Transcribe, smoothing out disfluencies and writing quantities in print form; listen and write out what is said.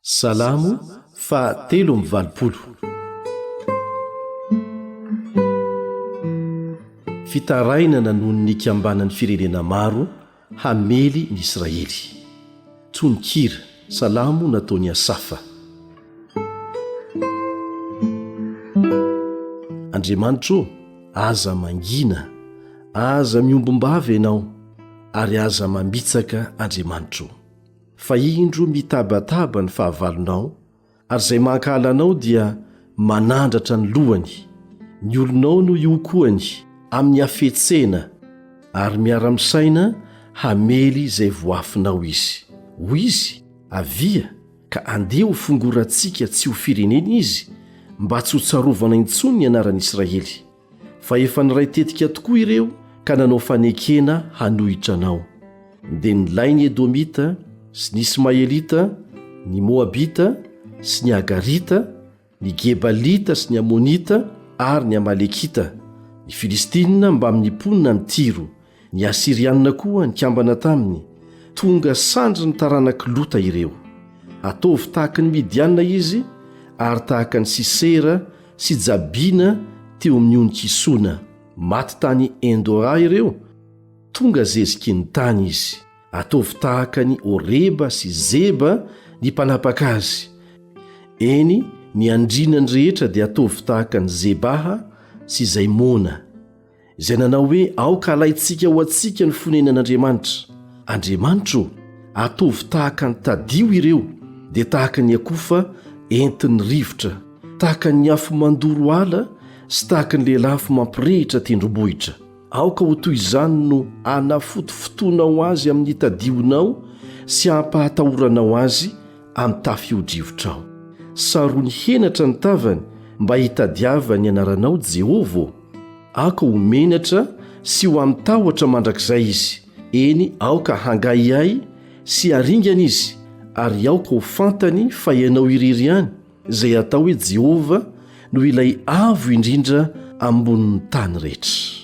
Salamo faha 83. Fitarainana noho ny nikambanan'ny firenena maro hamely ny Israely. Tononkira, Salamo nataon'i Asafa. Andriamanitra ô, aza mangina, aza miombom-bava Ianao, ary aza mamitsaka Andriamanitra ô. Fa indro mitabataba ny fahavalonao, ary izay mankahala anao dia manandratra ny lohany, ny olonao no iokoany amin'ny hafetsena, ary miara-misaina hamely izay voafinao izy. Hoy izy, Avia, ka andeha ho fongorantsika tsy ho firenena izy, mba tsy hotsarovana intsony ny anaran'Israely. Fa efa niray tetika tokoa ireo ka nanao fanekena hanohitra anao. Dia nilay ny Edomita sy ny Ismaelita, ny Moabita sy ny Hagarita, ny Gebalita sy ny Amonita ary ny Amalekita, ny Filistina mbamin'ny mponina any Tyro, Ny Asyrianina koa nikambana taminy, tonga sandry ny taranak'i Lota ireo. Ataovy tahaka ny Midianina izy, ary tahaka an'i Sisera sy Jabina teo amin'ny ony Kisona. Maty tany Endora ireo, tonga zeziky ny tany izy. Ataovy tahaka an'i Oreba sy Zeba ny mpanapaka azy. Eny, ny andrinany rehetra dia ataovy tahaka an'i Zebaha sy Zaimona. Izay nanao hoe, Aoka halaintsika ho antsika ny fonenan'Andriamanitra. Andriamanitra ô, ataovy tahaka ny tadio ireo, dia tahaka ny akofa entin'ny rivotra, tahaka ny afo mandoro ala sy tahaka ny lelafo mampirehitra tendrombohitra. Aoka ho toy izany no hanafotofotoanao azy amin'ny tadionao sy hampahatahoranao azy amin'ny tafio-drivotrao. Sarony henatra ny tavany mba hitadiavany ny anaranao, Jehovah ô. Aoka ho menatra sy ho amin-tahotra mandrakizay izy, eny, aoka hangahiahy sy haringana izy, ary aoka ho fantany fa ianao irery ihany, izay atao hoe Jehovah, no ilay Avo Indrindra ambonin'ny tany rehetra.